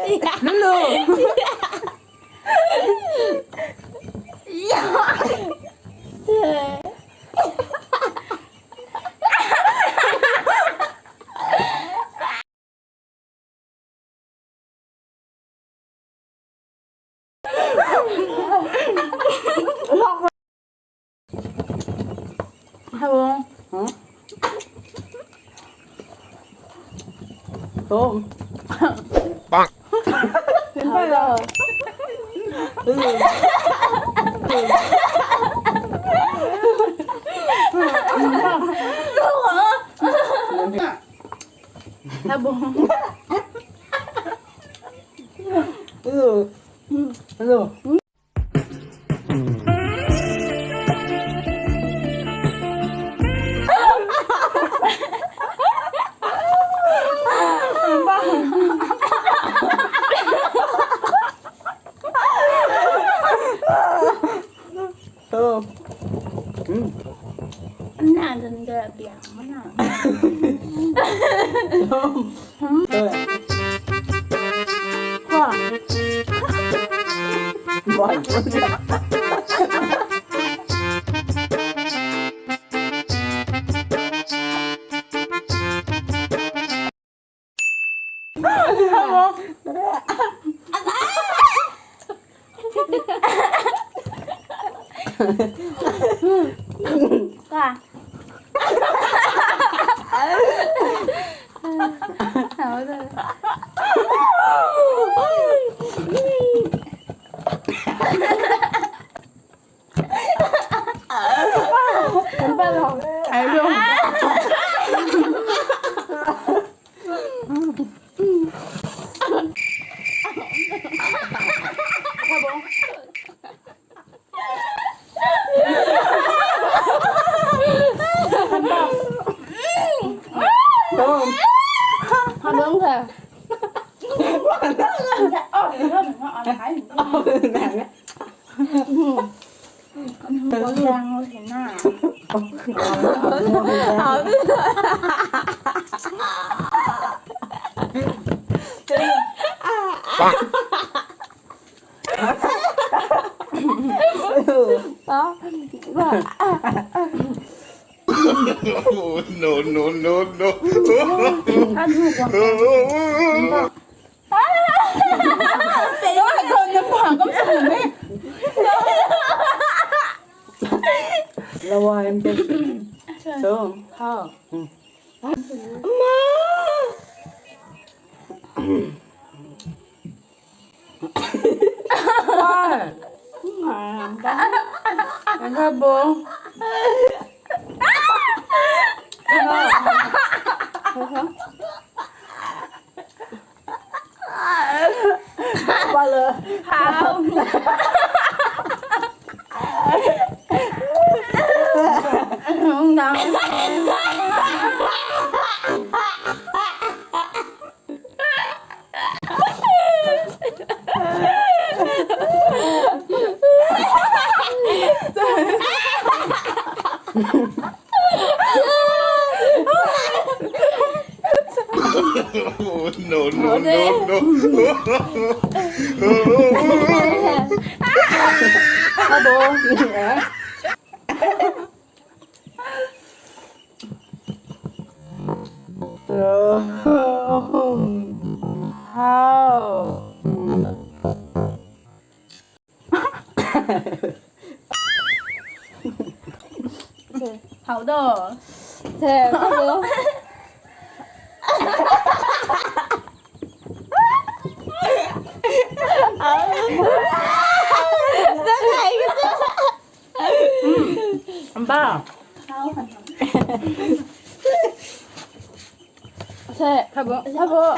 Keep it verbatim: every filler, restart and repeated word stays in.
Lulu. Hello. Hello. Hello. Hello. Hello. Hmm. Nana dun de biang mana. Hello. Hmm. Hello. Kua. Bye. No, no, no, no. Lawa em te. So, how? Ma! Why? Ang habo. Pala. How? Không đâu. No, no, no, no. How? How do? Thế, hello. Ba. Thế, hello. Hello.